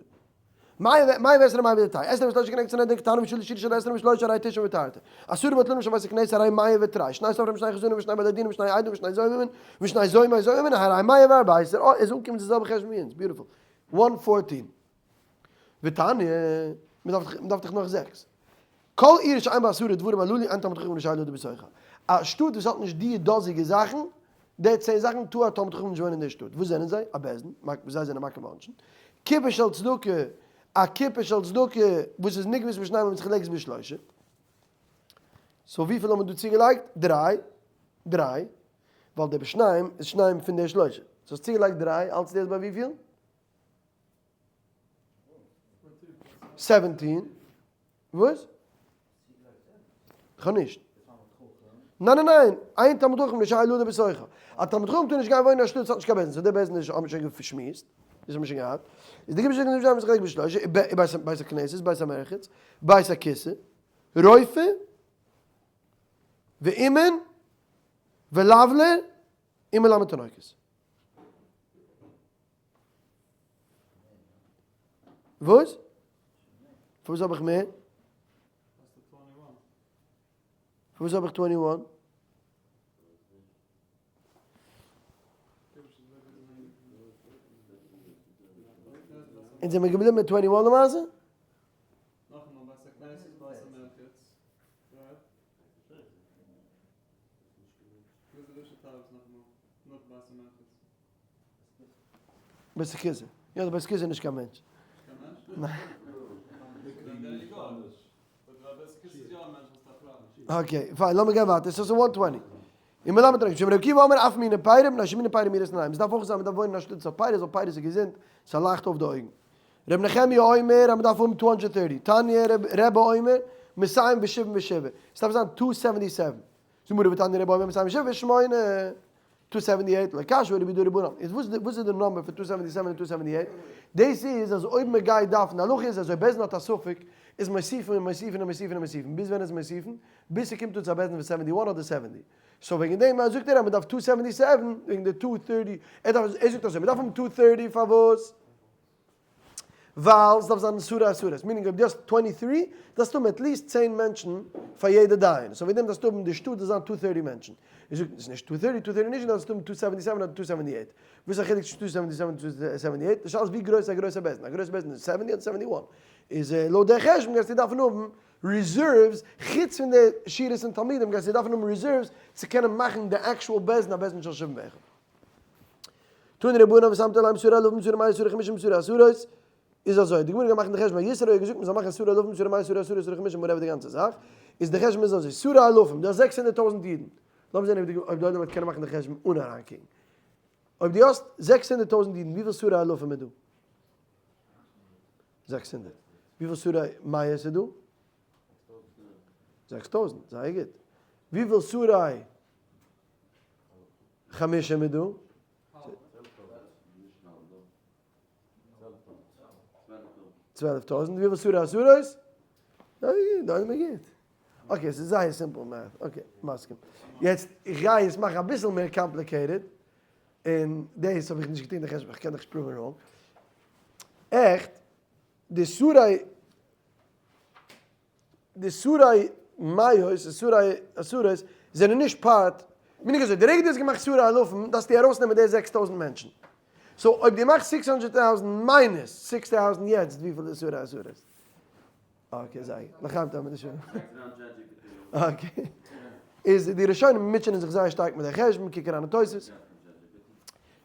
מאי ועשרה מאי ותרי, עשרה ושלושה כנגד סנהדרין קטנה ושלש שירה של עשרה ושלושה הרי תשעה ותרתי, עשרה בטלנים של בית הכנסת הרי מאה ותרי, שני סופרים ושני חזנים ושני בעלי דינים ושני עדים ושני זוממין ושני זוממי זוממין הרי 114, אה, איז אנגעקומען צו די זעלבע חשבון ווי אונז, beautiful, one fourteen. ותניא, מען דארף דאך נאך זעקס. כל עיר שאין בה עשרה דברים הללו אין תלמיד חכם רשאי לדור בתוכה. א שטאט וואס האט נישט די דאזיגע זאכן, די צען זאכן, טאר א תלמיד חכם נישט וואוינען אין דער שטאט. וואס זענען זיי? א בית דין, זיי זענען מקים עונשין. קופה של צדקה, א קופה של צדקה וואס איז נגבית בשניים ומתחלקת בשלושה. So וויפיל האט מען דא צוגעלייגט? דריי. דריי. ווייל די בשניים איז שניים פון די שלושה. So האסט צוגעלייגט דריי, האלטסטו יעצט ביי וויפיל? 17. וואס? כ'האב נישט. ניין ניין ניין, אין תלמיד חכם רשאי לדור בתוכה. א תלמיד חכם טאר נישט גיין וואוינען אין א שטאט וואס האט נישט קיין בית דין, so די בית דין האבן מיר שוין געשמועסט, דאס האבן מיר שוין געהאט. איז די גיבוש נישט זיין חלק בשלושה, בית הכנסת, בית המרחץ, בית הכסא, רופא, ואומן, ולבלר, ומלמד תינוקות. וואס? פארוואס האב איך מער? פארוואס האב איך 21? אונז זעמיר געבליבן מיט 21 למעשה? בית הכסא. יא, די בית הכסא איז נישט קיין מענטש. ניין. Okay, fine, לאמיר גיין ווייטער. ס'איז 120. און מלמד רבי שמעון רבי עקיבא אומר אף מיני פירות מפני שמיני פירות מאירות עיניים. ס'דארף אויך זיין מ'דארף וואוינען אין א שטאט וואס האט פירות, ווייל פירות איז געזונט, ס'לייכט אויף די אויגן. רבי נחמיה אומר אז מ'דארף האבן 230. תניא רבי אומר מאתים ושבעים ושבע. ס'דארף זיין 277. זאגט מרא ותניא רבי אומר מאתים ושבעים ושמונה. 278, לא קשיא הא רבי יהודה הא רבנן. איז וואס וואס איז די number פון 277 און 278? דאס איז אז אויב מען גייט דארפן, די הלכה איז אז אויב בית דין האט א ספק, איז מוסיפין און מוסיפין און מוסיפין און מוסיפין, ביז ווען איז מוסיפין? ביז ס'קומט אן צו א בית דין פון 71 אדער 70. So וועגן דעם זאגט ער אז מען דארף 277, וועגן די 230, ער דארף, ער זאגט אזוי, מען דארף האבן 230 פארוואס? ווייל ס'דארף זיין עשרה עשרות, meaning אויב דו האסט 23, דארפסטו האבן at least צען מענטשן פאר יעדע דיין, so וועגן דעם דארפסטו האבן די שטאט זאל זיין 230 מענטשן. איך זאג, ס'איז נישט 230, 230 נישט, דארפסטו האבן 277 אדער 278. וואס איז א חילוק צווישן 277 און 278? די שאלה איז ווי גרויס איז א גרויסע בית דין? א גרויסע בית דין איז 70 אדער 71? איז לויט די חשבון גייסטו דארפן האבן reserves, חוץ פון די שורות און תלמידים גייסטו דארפן האבן reserves צו קענען מאכן די actual בית דין א בית דין של שבעים ואחד. תנו רבנן ושמת עליהם שרי אלפים שרי מאות שרי חמישים שרי עשרות, איז אזוי, די גמרא גייט מאכן די חשבון, יתרו האט געזאגט מען זאל מאכן שרי אלפים שרי מאות שרי עשרות שרי חמישים whatever די גאנצע זאך, איז די חשבון איז אזוי, שרי אלפים, דו האסט 600,000 אידן, לאמיר זען אויב די עולם וועט קענען מאכן די חשבון אן אריינקוקן, אויב דו האסט 600,000 אידן וויפיל שרי אלפים איז דא? 600. וויפיל שרי מאות איז דא? 6,000, זייער גוט. וויפיל שרי חמישים איז דא? 12,000, וויפיל שרי עשרות? דא איז מיר גוט. okay, ס'איז זייער simple math. okay, מסכים. יעצט, איך גיי עס מאכן אביסל מער complicated, און דאס האב איך נישט געטון די חשבון, איך קען דיך נישט prove ן wrong. עכט, די שרי, די שרי מאות און שרי עשרות זענען נישט part, מיין איך אזוי, די רגע דו האסט געמאכט שרי אלפים דארפסטו ארויסנעמען די 6000 מענטשן. so אויב דו מאכסט 600,000 minus 6000 יעצט וויפיל איז שרי עשרות? okay זייער גוט, לחיים טוב מיט די שורה. okay. איז די ראשונים מוטשענען זיך זייער שטארק מיט די חשבון, קוק אריין אין תוספות.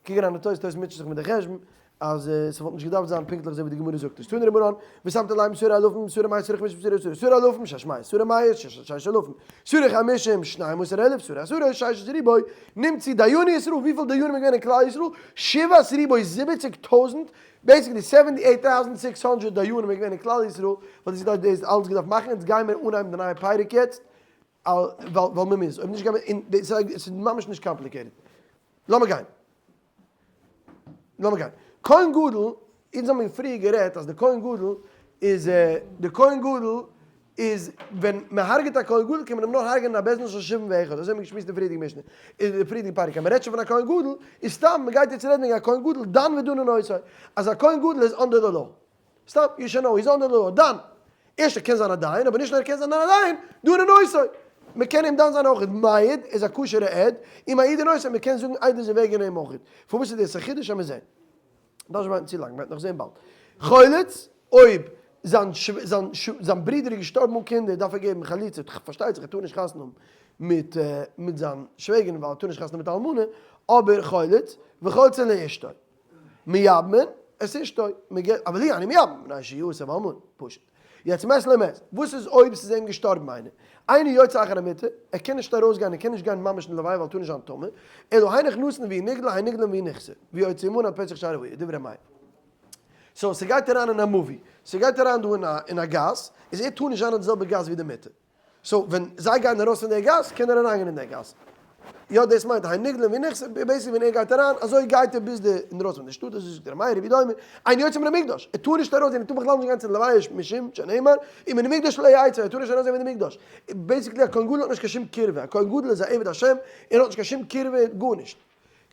קוק אריין אין תוספות, תוספות מוטשעט זיך מיט די חשבון, אז ס'וואלט נישט געדארפט זיין פונקטליך אזוי ווי די גמרא זאגט עס. תנו רבנן, ושמת לב שרי אלפים, שרי מאות שרי חמישים שרי עשרה, שרי אלפים, שש מאות, שרי מאות, שש אלפים, שרי חמישים, שנים עשר אלף, שרי עשרה, ששת ריבוא, נמצאו דייני ישראל, וויפיל דיינים איז געווען אין כלל ישראל? שבעת ריבוא, 70,000, basically 78,600 דיינים איז געווען אין כלל ישראל, ווייל דאס איז דאס אלעס געדארפט מאכן, יעצט גיימיר אנהייבן די נייע פרק יעצט, ווייל מען מוז, אויב נישט גיימיר, און דאס איז ממש נישט complicated. לאמיר גיין. לאמיר גיין. כהן גדול, אונז האבן מיר פריער גערעדט אז די כהן גדול איז, די כהן גדול איז ווען מען הרג'עט א כהן גדול קען מען אים נאר הרג'ענען אין א בית דין של שבעים ואחד, אזוי האבן מיר געשמועסט אין פריערדיגע משנה, אין די פריערדיגע פרק, אז מען רעדט שוין פון א כהן גדול, איז סתם מען גייט יעצט רעדן וועגן א כהן גדול, דן ודנין אותו, אז א כהן גדול איז under the law. סתם, you should know, he's under the law, דן. ערשט ער קען זיין א דיין, אבער נישט נאר ער קען זיין א דיין, דנין אותו. מען קען אים דן זיין אויך. מעיד איז א כשר'ע עד, און מעידין אותו, מען קען זאגן עדות וועגן אים אויך. פארוואס איז דאס א חידוש אז מיר זעהן? דארף נישט ווארטן צו לאנג, מען וועט נאך זעהן באלד. חולץ, אויב זיין זיין זיין ברודער איז געשטארבן אן קינדער דארף ער געבן חליצה, פארשטייט זיך ער טאר נישט חתונה האבן מיט מיט זיין שוועגערין ווייל ער טאר נישט חתונה מיט א אלמנה, אבער חולץ, וחולצין לאשתו. מייבמין את אשתו, מ'געט, אבל הוא אינו מייבם, מפני שהוא אסור באלמנה, פשוט. יעצט מת לו מת, וואס איז אויב ס'איז אים געשטארבן איינער? אינו יוצא אחר המיטה, ער קען נישט ארויסגיין, ער קען נישט גיין ממש אין לוויה ווייל ער טאר נישט זיין טמא, אלא הן נכנסין והוא נגלה, הן נגלין והוא נכסה, והוא יוצא עמהן עד פתח שער העיר, דברי מאיר. so ס'גייט אריין אין א מבוי, ס'גייט אריין דא אין א אין א גאס, איז ער טאר נישט זיין אין די זעלבע גאס ווי די מיטה. so ווען זיי גייען ארויס פון די גאס קען ער אריינגיין אין די גאס. יא דאס מיינט הן נגלין והוא נכסה, basically ווען ער גייט אריין אזוי גייט ער ביז די אינדרויסן פון די שטאט, אזוי זאגט ר' מאיר רבי דומה, אינו יוצא מן המקדש, ער טאר נישט ארויסגיין, ער טאר בכלל נישט גיין צו די לוויה משום שנאמר, ומן המקדש לא יצא, ער טאר נישט ארויסגיין פון די מקדש. basically א כהן גדול האט נישט קיין שום קירבה, א כהן גדול איז א עבד השם, ער האט נישט קיין שום קירבה, גארנישט.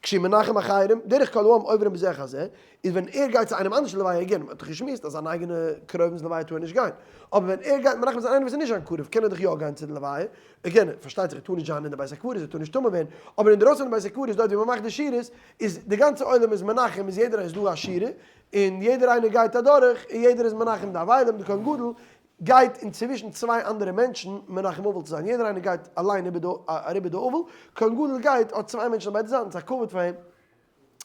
כשמנחם אחרים, דרך כל העם עוברים בזה אחר זה, איז ווען ער גייט צו איינעם אנדערש לוויה again, מ'האט דאך געשמועסט אז זיין אייגענע קרובים'ס לוויה טאר ער נישט גיין, אבער ווען ער גייט מנחם זיין איינעם וואס איז נישט זיין קרוב קען ער דאך יא גיין צו די לוויה, again, פארשטייט זיך ער טאר נישט זיין אין די בית הקברות, ער טאר נישט טמא ווערן, אבער אינדערויסן פון די בית הקברות דארט ווי מ'מאכט די שורות, איז די גאנצע עולם איז מנחם, איז יעדער איז דא א שורה, און יעדער איינער גייט אדורך, און יעדער איז מנחם די אבלים, די כהן גדול גייט אינצווישן צוויי אנדערע מענטשן מנחם אבל צו זיין, יעדער איינער גייט אליין איבער די אריבער די אבל, כהן גדול גייט האט צוויי מענטשן אויף ביידע זייטן, ס'איז א כבוד פאר אים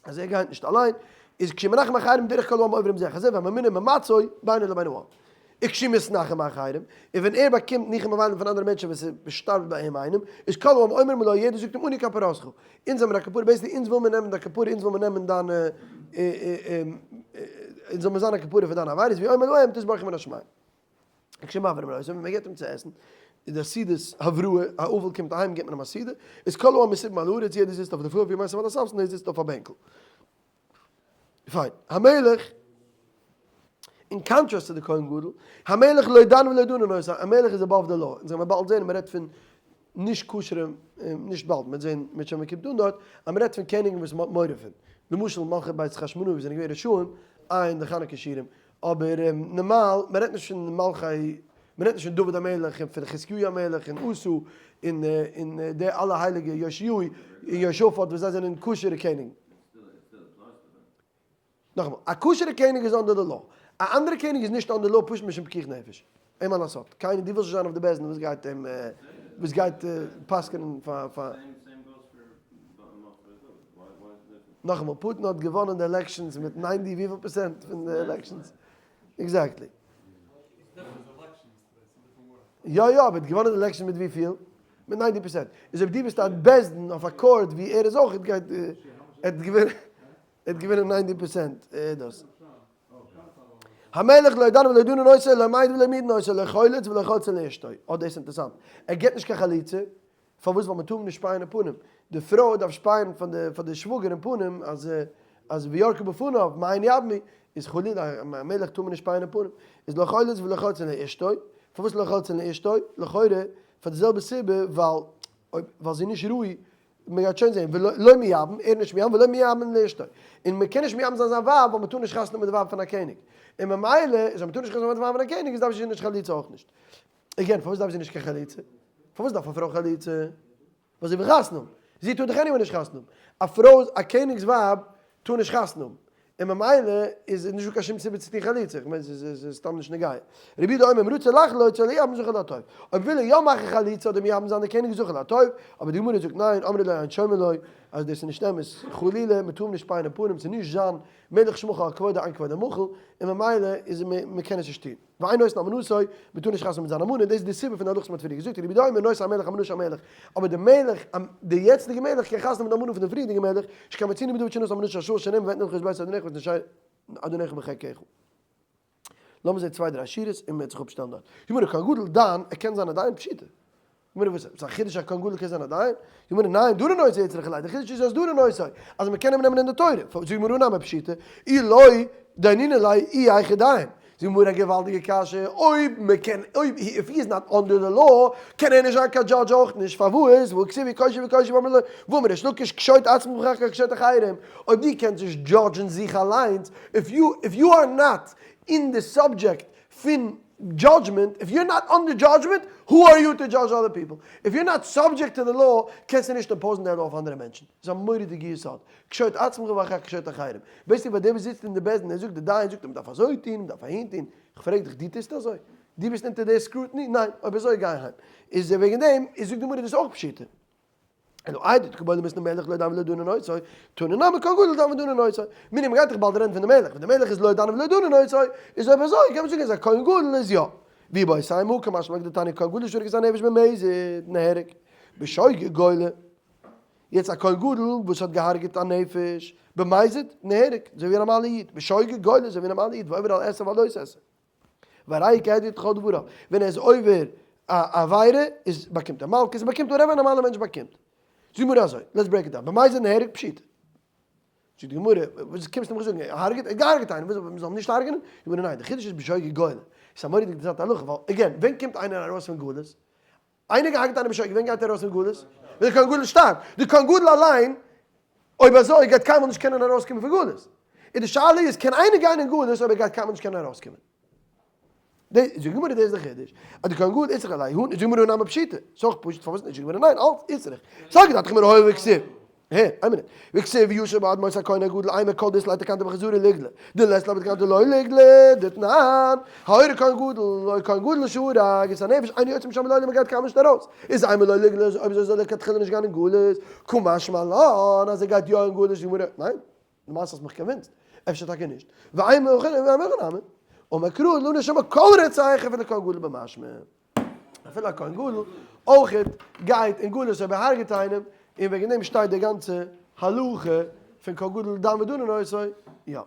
אז ער גייט נישט אליין, איז כשמנחם אחרים דרך כל העם עוברים זה אחר זה והממונה ממצוי בינו לבין העם. וכשמתנחם אחרים, און ווען ער באקומט ניחום אבלים פון אנדערע מענטשן ווען ס'שטארבט ביי אים איינעם, איז כל העם אומרים לו, יעדער זאגט אים אנו כפרתך, אונז זעמיר א כפרה, basically אונז וויל מיר נעמען דיין כפרה, אונז וויל מיר נעמען דיינע, אונז זאל מיר זיין א כפרה פאר דיינע עבירות, והוא אומר להם תתברכו מן השמים. וכשמעבירים לו, ווען מען געבט אים צו עסן, איז די סעודת הבראה, א אבל קומט אהיים געבט מען אים א סעודה, איז כל העם מסובין על הארץ, יעדער זיצט אויף די floor, והוא מיסב על הספסל, און ער זיצט אויף א בענקל. פיין. המלך, אין contrast צו די כהן גדול, המלך לא דן ולא דנין אותו, א מלך איז above the law, אונז גיימיר באלד זען אז מען רעדט פון נישט כשר'ע, נישט באלד, מ'וועט זען מיט שוין מ'קומט אן דארט, אז מ'רעדט פון קעניגן וואס מ'האט מורא פון, למשל מלכי בית חשמונאי וואס זענען געווען רשעים, עיין די חנוכה שירים, אבער נארמאל, מ'רעדט נישט פון מלכי, מ'רעדט נישט פון דוד המלך און פון חזקיהו המלך און אסא און און די אלע הייליגע יאשיהו און יהושפט וואס זיי זענען כשר'ע קעניגן. נאכאמאל, א כשר'ע קעניג איז under the law, א אנדערע קעניג איז נישט under law פשוט משום פיקוח נפש. אין מה לעשות, קיינער, דו ווילסט נישט זיין אויף די בית דין וואס גייט אים, וואס גייט פסק'נען פאר פאר. נאכאמאל, פוטין האט געוואנען די elections מיט ninety וויפיל פערסענט פון די elections? Exactly. יא יא, אבער האט געוואנען די election מיט וויפיל? מיט ninety פערסענט. איז אויב דו ביסט א בית דין אויף א court ווי ער איז אויך גייט ער האט געוואונען. ער האט געווינען ninety פערסענט דאס. המלך לא דן ולא דנין אותו לא מעיד ולא מעידין אותו לא חולץ ולא חולצין לאשתו. אה דאס איז אינטערסאנט. ער געבט נישט קיין חליצה. פארוואס? ווייל מען טאר נישט שפייען אין פנים. די פרוי דארף שפייען פאר די פאר די שוואגער אין פנים אז אז וירקו בפניו מאן יבמי. איז חלילה א מלך טאר מען נישט שפייען אין פנים, איז לא חולץ ולא חולצין לאשתו, פארוואס לא חולצין לאשתו? לכאורה פאר די זעלבע סיבה ווייל אויב ווייל זי איז נישט ראוי, מען גייט שוין זעהן, ולא מייבם, ער איז נישט מייבם, ולא מייבמין לאשתו, און מען קען נישט מייבם זיין זיין ווייב ווייל מען טאר נישט חתונה האבן מיט די ווייב פון א קעניג, און ממילא איז אז מען טאר נישט חתונה האבן מיט די ווייב פון א קעניג איז דארף זי נישט חליצה אויך נישט. again, פארוואס דארף זי נישט קיין חליצה? פארוואס דארף א פרוי חליצה? ווייל זי וויל חתונה האבן. זי טאר דאך anyway נישט חתונה האבן. א פרוי, א קעניג'ס ווייב, טאר נישט חתונה האבן. און ממילא איז נישטא קיין שום סיבה צו טון חליצה. איך מיין ס'איז סתם נישט נוגע. רבי יהודה אומר אם רצה לחלוץ או לייבם זכה לטוב. אויב וויל ער יא מאכן חליצה אדער מייבם זיין די קעניג זכה לטוב. אבער די גמרא זאגט ניין, אמרו לו אין שומעין לו, אז דאס איז נישט אמת. חלילה, מ'טאר אים נישט שפייען אין פנים, ס'איז נישט זיין מלך שמחל על כבודו אין כבודו מחול, און ממילא איז מ'קען עס נישט טון. ואין נושאין אלמנתו, מען טאר נישט חתונה מיט זיין אלמנה, דאס איז די סיבה פון די הלכות מען האט פריער געזאגט, רבי יהודה אומר נושא המלך אלמנה של המלך, אבער די מלך, די יעצטיגע מלך קען חתונה מיט די אלמנה פון די פריערדיגע מלך, שכן מצינו בדוד שנשא אלמנה של שאול שנאמר ואת נלכה בית אדוניך ואת נשי אדוניך בחיקך. לאמיר זען צוויי דריי שורות און מען וועט זיך אפשטעלן דארט. גמרא כהן גדול דיין, ער קען זיין א דיין פשיטא. גמרא וואס איז א חידוש א כהן גדול קען זיין א דיין? גמרא ניין דנין אותו איצטריכא ליה, די חידוש איז אז דנין אותו, אז מען קען אים נעמען אין די תורה, זאגט גמרא הא נמי פשיטא, אי לא דיינינן ליה אי היכי דיין, זאגט גמרא א געוואלדיגע קשיא, אויב מען קען, אויב if he is not under the law, קען ער נישט זיין קיין judge אויך נישט, פארוואס? והא כתיב וקושי וקושי ואמר לו, ואמר ריש לקיש קשוט עצמך ואחר כך קשוט אחרים, אויב דו קענסט נישט judge ן זיך אליינס, if you if you are not in the subject פון judgment, if you're not under judgment, who are you to judge other people? If you're not subject to the law, קענסטו נישט impose ן די law אויף אנדערע מענטשן. ס'איז א מורא'דיגע יסוד. קשוט עצמך ואחר כך קשוט אחרים. ווייסטו ווער דער וואס זיצט אין די בית דין, ער זאגט די דיין זאגט מ'דארף אזוי טון, מ'דארף אהין טון. כ'פרעג דיך, דו טוסט אזוי? דו ביסט אונטער די scrutiny? ניין. אויב אזוי גיי אהיים. איז וועגן דעם איז זאגט די גמרא דאס איז אויך פשיטא. אלא איידי דקא בעי למיתני מלך לא דן ולא דנין אותו, תנא נמי כהן גדול דן ודנין אותו. מינימום גייט דאך באלד רעדן פון די מלך, ווען די מלך איז לא דן ולא דנין אותו, איז אויב אזוי קען מען זאגן אז א כהן גדול איז יא. ואיבעית אימא קא משמע לן דתניא כהן גדול שהרג את הנפש במזיד נהרג בשוגג גולה. יעצט א כהן גדול וואס האט געהארגעט א נפש במזיד נהרג, אזוי ווי א נארמאלע איד, בשוגג גולה אזוי ווי א נארמאלע איד, ועובר על עשה ועל לא תעשה. והרי כהדיוט לכל דבריו, ווען ער איז עובר א עבירה איז באקומט ער מלקות, ער באקומט whatever א נארמאלע מענטש באקומט. זאגט די גמרא אזוי, let's break it down, במזיד נהרג פשיטא. זאגט די גמרא, וואס קומסטו מיך זאגן, ער הרג'ט, ער האט געהרג'ט איינעם, וואס מ'זאל אים נישט הרג'נען? זאגט די גמרא ניין, די חידוש איז בשוגג גולה. ס'איז א מורא'דיגע אינטערעסאנטע הלכה, ווייל again, ווען קומט איינער ארויס פון גלות? איינער געהארגעט איינעם בשוגג, ווען גייט ער ארויס פון גלות? ווען די כהן גדול שטארבט. די כהן גדול אליין, אויב אזוי, גייט קיינמאל נישט קענען ארויסקומען פון גלות. און די שאלה איז, קען איינער גיין אין גלות אויב ער גייט קיינמאל נישט קענען ארויסקומען? די, זאגט די גמרא, דאס איז די חידוש, אז די כהן גדול איצטריכא ליה, זאגט די גמרא הא נמי פשיטא, ס'איז אויך פשוט, פארוואס נישט? זאגט די גמרא, ניין, אלץ איצטריך. סלקא דעתך אמר הואיל וכתיב. הער, איין מינוט. וכתיב וישב עד מות הכהן הגדול אימא כל דאית ליה תקנתא בחזרה ליגלי, דלית ליה בתקנתא לא ליגלי, דתנן, ההורג כהן גדול, או כהן גדול שהרג את הנפש אינו יוצא משם לעולם מ'גייט קיינמאל נישט ארויס, איז אימא לא ליגלי אויב אזוי זאל ער לכתחילה נישט גיין אין גלות, קא משמע לן אז ער גייט יא אין גלות, די גמרא, ניין, למעשה האסט מיך convinced, אפשר טאקע נישט, ואימא הכי נמי, אמר קרא לא נשמע כל רוצח אפילו כהן גדול במשמע. אפילו א כהן גדול אויכעט גייט אין גלות אויב ער הרג'ט איינעם, און וועגן דעם שטייט די גאנצע הלכה פון כהן גדול דן ודנין אותו, יא.